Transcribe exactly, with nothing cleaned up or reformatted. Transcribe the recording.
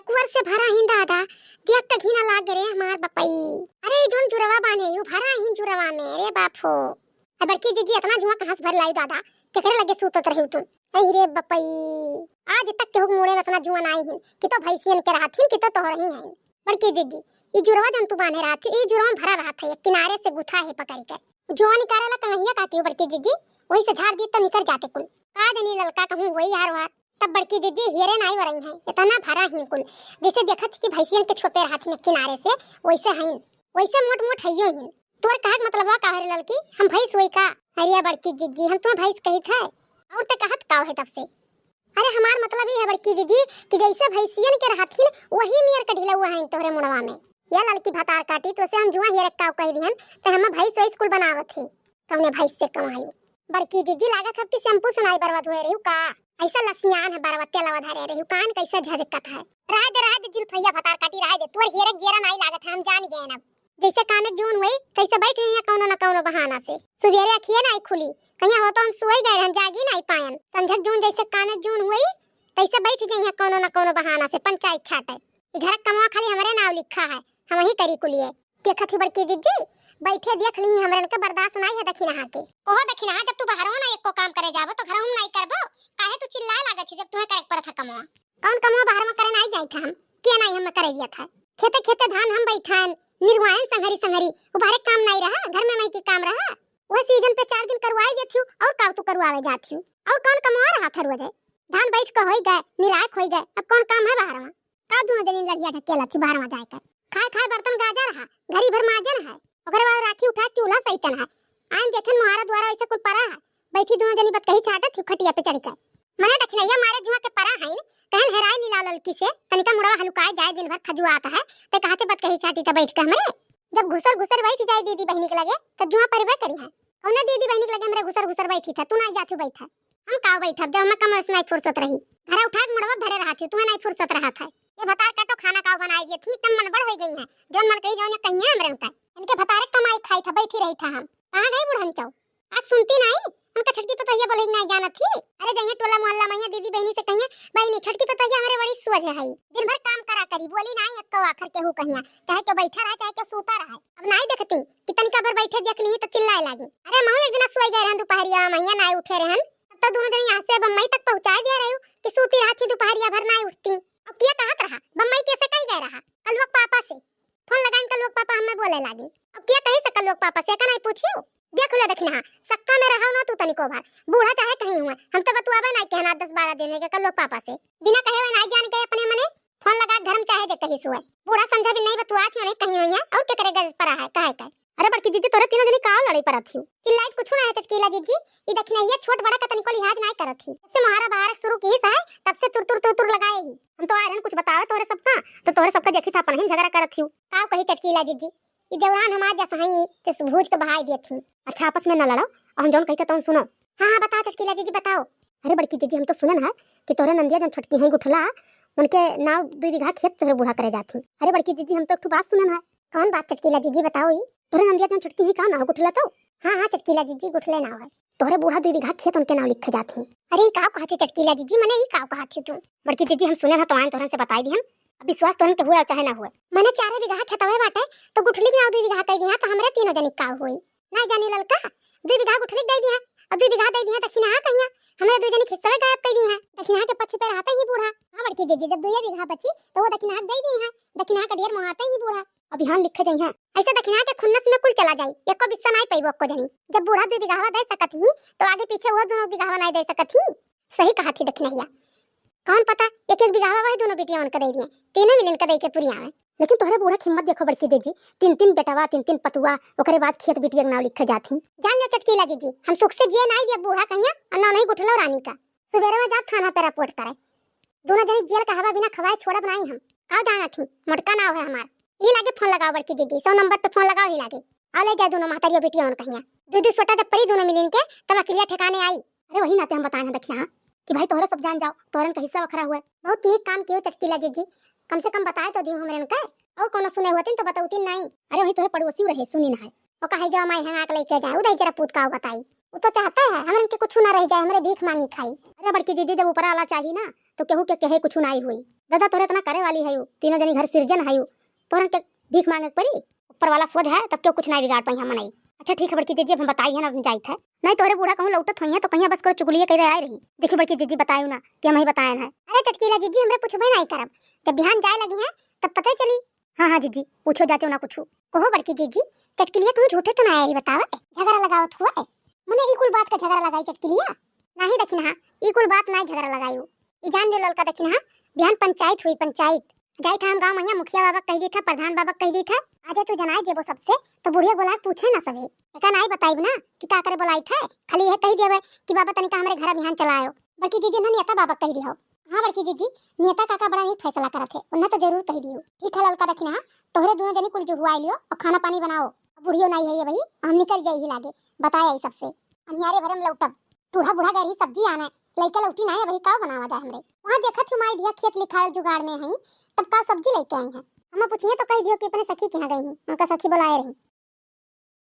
कुअर से भरा हिन दादा, देख के घिना लाग रे हमार बपई। अरे जौन जुरवा बान्हे यू भरा हिन जुरवा में, अरे बाप हो। अब बड़की जिज्जी इतना जुआ कहाँ से भर लाई दादा, केकरे लगे सूतत रही तुम? अरे रे बपई, आज तक केहू के मुड़े में इतना जुआ नाई हिन कि तो भैंसियन के रहत हिन कि तो तोहर ही हैं। बड़की जिज्जी, ई जुरवा जौन तू बान्हे रहत ही, ई जुरवा में भरा रहत है, किनारे से गुथा है पकड़ के। जुआ निकाले ला कन्हैया काटी हो बड़की जिज्जी, वही से झाड़ दी तो निकर जाते कुल। का जनी ललका कहूँ वही हार वार। तब बड़की जिज्जी हेरे नाई वरई हैं, इतना भरा ही कुल, जैसे देखत कि भैंसियन के छोपे रहत हिन किनारे से, वैसे हईन, वैसे मोट मोट हइयो हिन। तोर कहा के मतलबवा का है रे ललकी, हम भैंस होई का? अरे बड़की जिज्जी, हम तुम्हें भैंस कहित है, और ते कहत का है तब से? अरे हमार मतलब ई है बड़की जिज्जी कि जैसे भैंसियन के रहत हिन, वही मियर के ढिलौआ हैं तोहरे मुड़वा में। या ललकी भतार काटी, तो से हम जुआ हेरे का कह दिहन, ते हम भैंस वैस कुल बनावत ही। कौने भैंस से कमाई? बड़की जिज्जी लागत है कि शैम्पू से नाई बरवा धोए रही का? ऐसा लसियान है बरवा तेलवा धरे रही, कान कैसे झजकत है। रह दे, रह दे जुल्फैया भतार काटी, रह दे। तोर हेरे के जेरा नाई लागत है, हम जान गए अब। जैसे कामे जून हुई, कैसे बैठ रही है कौनो न कौनो बहाना से। सुबेरे अखिए नाई खुली, कहिया हो तो हम सोई गए रहन, जागी नाई पायन। संझक जून जैसे कामे जून हुई, तैसे बैठ गई है कौनो न कौनो बहाना से पंचायत छाटे। ई घर कमवा खाली हमरे नाव लिखा है, हम ही करी कुलिए। देखत ही बड़की जिज्जी, बैठे देख ली हमरन के बर्दाश्त नाई है दखिनहा के। ओहो दखिनहा, जब तू बहरवा ना एको काम करे जाबो तो घरहू में नाई करबो, काहे तू चिल्लाए लागत छी जब तुहे करे के परत है कमवा? कौन कमवा बहरवा करे नाई जाइत हम? के नाई हमें करे दिया था? खेते खेते धान हम बैठान, निरवायन संघरी संघरी, उ बहरे काम नाई रहा, घर में मई की काम रहा। वह सीजन पे चार दिन करवाए देत हूँ, और का तू करवावे जात हूँ? और कौन कमवा रहा था रोज? धान बैठ के होई गए, निरायक होई गए, अब कौन काम है बहरवा? का दोनों जनी लड़िया ढकेला थी बाहर में जाए कर? खाए खाए बर्तन गाजा रहा, घड़ी भर माजन है। ओकरे बाद राखी उठा चूल्हा सैतन है। आइन देखेन मुहारा द्वारा ऐसे कुल परा है। बैठी दोनों जनी बतकही छाटत थी खटिया पे चढ़ कर। मने दखिनैया मारे जुआ के परा है न, कहन हेराई लीला ललकी से, तनिका मुड़वा हलुकाए जाए, दिन भर खजुआत है, ते कहते बतकही छाटी त बैठ के हमरे। जब घुसर घुसर बैठ जाए दीदी बहनी के लगे, तब जुआ परबे करी है। कौना दीदी बहनी के लगे हमरे घुसर घुसर बैठी था, तू ना जाथू बैठा। हम काव बैठब, जब हमें कमवे से नाई फुर्सत रही। घरा उठा के मुड़वा धरे रहत ही, तुम्हें नाई फुर्सत रहत है। ये भतार काटो खाना काव बनाए दिए थी, तम मन बड़ होई गई है। जौन मन कही जौन कही है हमरे उनका। इनके भतारे कमाई खाई था, बैठी रही था हम। कहाँ गई बुढ़न चौ? आज सुनती नाई, उनका छोटकी पतोहिया बोले नाई जानत थी। अरे जइया टोला मोहल्ला में दीदी बहनी से कहिए, बहनी छोटकी पतोहिया हमरे बड़ी सोझ है। दिन भर काम करा करी, बोली नाई एक्को आखर केहू कहिया। चाहे क्यों बैठा रहा, चाहे क्यों सूता रहा। अब नाई देखती कि तनिका भर बैठे देख ली तो चिल्लाए लागी। अरे महू एक दिन सोई गए रहन दोपहरिया में, हिया नाई उठे रहन। तब तो दोनों जनी यहाँ से बम्बई तक पहुँचाए दिया रही कि सूती रहा थी दोपहरिया भर नाई उठती। अब किया कहत रहा, बम्बई कैसे कही गए रहा? कलुआ के पापा से फोन लगाइन, कलुआ के पापा हमें बोले लागिन। अब किया कही से कलुआ के पापा से, का नाई पूछियो? देख ले दखिनहा, सक्का में रहो ना तू तनिको भार, बूढ़ा चाहे कहीं हुए, हम तो बतुआबे नाई कहना दस बारह दिन के कलुआ के पापा से। बिना कहे हुए नाई जान गए अपने मने। फोन लगा घर में चाहे जे कहीं सुए। बूढ़ा समझा भी नहीं बतुआ थी, नहीं कहीं हुई है, और के करे गरज परा है, काहे का? अरे बड़की जिज्जी, तोरे तीनों जनी का लड़ाई पर आथी हो? चिल्लाइत कुछ ना है चटकीला जिज्जी, ई दखिनहिया छोट बड़ा का तनिको लिहाज नाई करत ही। जब से मोहारा बहारक शुरू की है, तब से तुर तुर तुर तुर लगाए ही। हम तो आए रहन कुछ बतावे तोहरे सबका, तो तोहरे सबका देखी था अपन ही झगड़ा करत ही। काव कही चटकीला जिज्जी, ई देवरान हमार जस हई, ते भूज के बहाई देत ही। अच्छा, आपस में ना लड़ो, और हम जौन कही था तौन सुनो। हाँ, हाँ, बताओ चटकीला जिज्जी, बताओ। अरे बड़की जिज्जी, हम तो सुनन है कि तोहरे नंदिया जौन छोटकी हैं गुठला, उनके नाव दुई बीघा खेत तोहरे बूढ़ा करे जात ही। अरे बड़की जिज्जी, हम तो एक ठो बात सुनन है। कौन बात चटकीला जिज्जी, बताओ ई। तोहरे नंदिया जौन छोटकी ही का नाव गुठला तो? हाँ, हाँ, चटकीला जिज्जी, गुठले नाव है। तोहरे बूढ़ा दुई बीघा खेत उनके नाव लिखे जात ही। अरे ई काव कहत ही चटकीला जिज्जी, मने ई काव कहत ही तू? बड़की जिज्जी, हम सुनन है तो आयन तोहरन से बताई दिहन। अब विश्वास तोहरन के हुए और चाहे ना हुए। मने चारे बीघा खेतवे बाटे, तो गुठली के नाव दुई बीघा कई दिहा, तो हमरे तीनों जनी का होई? ना जानी ललका, दुई बीघा गुठली के दे दिहा, और दुई बीघा दे दिहा दखिनहा कहिया, हमरे दुई जनी खिस्सवे गायब कई दिहा। दखिनहा के पक्ष पे रहते ही बूढ़ा। हाँ बड़की जिज्जी, जब दुइये बीघा बची, तो वो दखिनहा के दे दिहा, दखिनहा के ढेर मोहाते ही बूढ़ा। अब यहाँ लिखे जाई है, ऐसे दखिनहा के खुन्नस में कुल चला जाई, एको बिस्सा नाई पइबो एको जनी। जब बूढ़ा दुई बीघावा दे सकत ही, तो आगे पीछे वो दोनों बीघावा नाई दे सकत ही। सही कहा थी दखिनहिया, कौन पता एक एक बीघावा वही दोनों बिटिया उनका दे दिए, तीनों मिलन का दे के पुरियावे। लेकिन तोहरे बूढ़ा के हिम्मत देखो बड़की जिज्जी, तीन तीन बेटवा, तीन तीन पतुआ, ओकरे बाद खेत बिटिया के नाव लिखे जात ही। जान लो चटकीला जिज्जी, हम सुख से जिए नाई दिया बूढ़ा कहिया, और ना नहीं गुठलो रानी का। सुबेरे में जाब थाना पे रिपोर्ट करे। दोनों जनी जेल का हवा बिना खवाए छोड़ब नाई हम। का जाना थी, मोटका नाव है हमार। ई लागे फोन लगाओ बड़की जिज्जी, सौ नंबर पे फोन लगाओ ही लागे। आ ले जाए दोनों महतारियों बिटिया उन कहिया। दू दू सोटा जब परी दोनों मिलिन के, तब अकिलिया ठिकाने आई। अरे वही नाते हम बताए हैं दखिनहा कि भाई तोहरे सब जान जाओ, तोहरन का हिस्सा वखरा हुए। बहुत नीक काम कियो चटकीला जिज्जी, कम से कम बताए तो दियो हमरन के। और कोनो सुने होतिन तो बतौतिन नाई। अरे वही तोहरे पड़ोसी रहे, सुनी ना है। ओका है जाओ माई हंगा के लेके जाए, उधर जरा पूत का बताई। वो तो चाहता है हमरन के कुछ ना रह जाए, हमरे भीख मांगी खाई। अरे बड़की जिज्जी, जब ऊपर आला चाही ना, तो केहू के कहे कुछ नाई हुई। दादा, तोहरे इतना करे वाली हयू, तीनों जनी घर सिरजन हयू, तोहरन के भीख मांगे के पड़ी? ऊपर वाला सोझ है, तब केहू कुछ नाहीं बिगाड़ पाई हम मनई। अच्छा ठीक है बड़की जिज्जी, अब हम बताई है ना, अब जाइत है। नाहीं तोहरे बूढ़ा कहूँ लौटत होइहैं तो कहिहैं बस करो चुगलिए करे आए रही। देखियो बड़की जिज्जी, बतायू ना कि हमहीं बताएन है। अरे चटकीला जिज्जी, हमरे पूछबे नाहीं करब, जब बिहान जाए लगिहैं तब पते चली। हाँ हाँ जिज्जी, पूछो जाचो ना कुछू। कहो बड़की जिज्जी, चटकिलिया तू झूठे तो ना आए बतावा, झगड़ा लगावत हुआ है। मने ई कुल बात का झगड़ा लगाई चटकिलिया? नाहीं दखिनहा, ई कुल बात नाहीं झगड़ा लगायू। ई जान जो ललका दखिनहा, बिहान पंचायत हुई, पंचायत। जाइत है हम गाँव मइया मुखिया बाबा कहि दीत है, प्रधान बाबा कहि दीत है, आजे तू जनाई देबो सबसे, तो बुढ़िया बोलाए पूछे ना सभी। एका नाहीं बताइब ना कि का करे बोलाइत है, खाली यह कहि देबे कि बाबा तनिका हमरे घर बिहान चला आयो। बड़की जिज्जी, ना नेता बाबा कहि दिहो। हाँ बड़की जिज्जी, नेता काका बड़ा नीक फैसला करत है, उन्हें तो जरूर कहि दियो। ठीक है ललका दखिनहा, तोहरे दोनों जनी कुल जुहुआई लियो और खाना पानी बनाओ। अब बुढ़ियो नाहीं है ये भाई, हम निकल जाई ही लागे, बताए आई सबसे। अनियारे भरे में लौटब, बूढ़ा बूढ़ा गैरी सब्जी आने, लइका लौटी नाहीं है भाई, का बनावा जाए हमरे। वहाँ देखत हूँ माई धिया खेत लिखायल जुगाड़ में है, तब का सब्जी लेके आई हैं। हम पूछिए तो कहि दियो कि अपने सखी के यहाँ गई हैं, उनका सखी बोलाए रही।